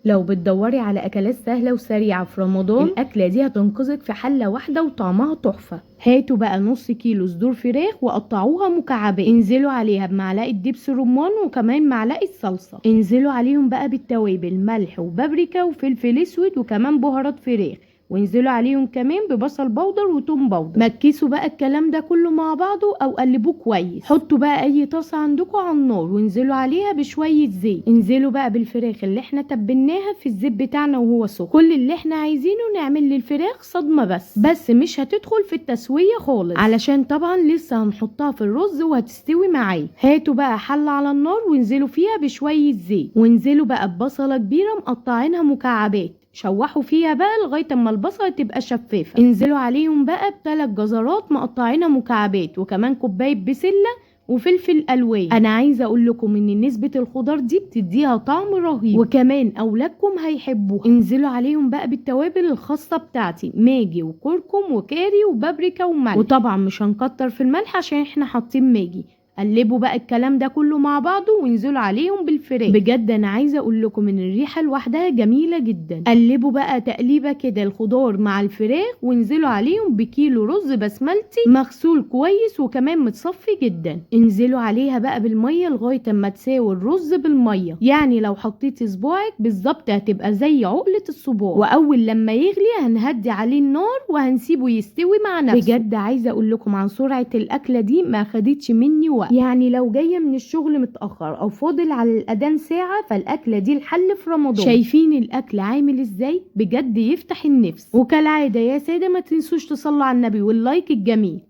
لو بتدوري على اكلات سهلة وسريعة في رمضان، الاكلة دي هتنقذك في حله واحدة وطعمها تحفة. هاتوا بقى نص كيلو صدور فراخ وقطعوها مكعبات، انزلوا عليها بمعلقه دبس رمان وكمان معلقه صلصه، انزلوا عليهم بقى بالتوابل ملح وبابريكا وفلفل اسود وكمان بهارات فراخ، وانزلوا عليهم كمان ببصل بودر وتوم بودر. مكسوا بقى الكلام ده كله مع بعضه او قلبوه كويس. حطوا بقى اي طاسه عندكم على النار وانزلوا عليها بشوية زيت. انزلوا بقى بالفراخ اللي احنا تبلناها في الزيت بتاعنا وهو سخن. كل اللي احنا عايزينه نعمل للفراخ صدمة بس مش هتدخل في التسوية خالص، علشان طبعا لسه هنحطها في الرز وهتستوي معاه. هاتوا بقى حله على النار وانزلوا فيها بشوية زيت، وانزلوا بقى ببصله كبيرة مقطعينها مكعبات، شوحوا فيها بقى لغاية اما البصله تبقى شفافة. انزلوا عليهم بقى بثلاث جزرات مقطعينها مكعبات وكمان كوباية بسلة وفلفل الوان. انا عايزه اقول لكم ان نسبه الخضار دي بتديها طعم رهيب وكمان اولادكم هيحبوها. انزلوا عليهم بقى بالتوابل الخاصة بتاعتي، ماجي وكركم وكاري وبابريكا وملح، وطبعا مش هنكتر في الملح عشان احنا حاطين ماجي. قلبوا بقى الكلام ده كله مع بعضه وانزلوا عليهم بالفراخ. بجد انا عايزه اقول لكم ان الريحة لوحدها جميلة جدا. قلبوا بقى تقليبه كده الخضار مع الفراخ وانزلوا عليهم بكيلو رز بسملتي مغسول كويس وكمان متصفي جدا. انزلوا عليها بقى بالمية لغاية اما تساوي الرز بالمية، يعني لو حطيتي صباعك بالظبط هتبقى زي عقله الصباع. واول لما يغلي هنهدي عليه النار وهنسيبه يستوي مع نفسه. بجد عايزه اقول لكم عن سرعة الاكلة دي، ما خدتش مني وقت. يعني لو جاية من الشغل متاخر او فاضل على الاذان ساعة، فالاكله دي الحل في رمضان. شايفين الاكل عامل ازاي؟ بجد يفتح النفس. وكالعادة يا ساده ما تنسوش تصلوا على النبي وال like الجميل.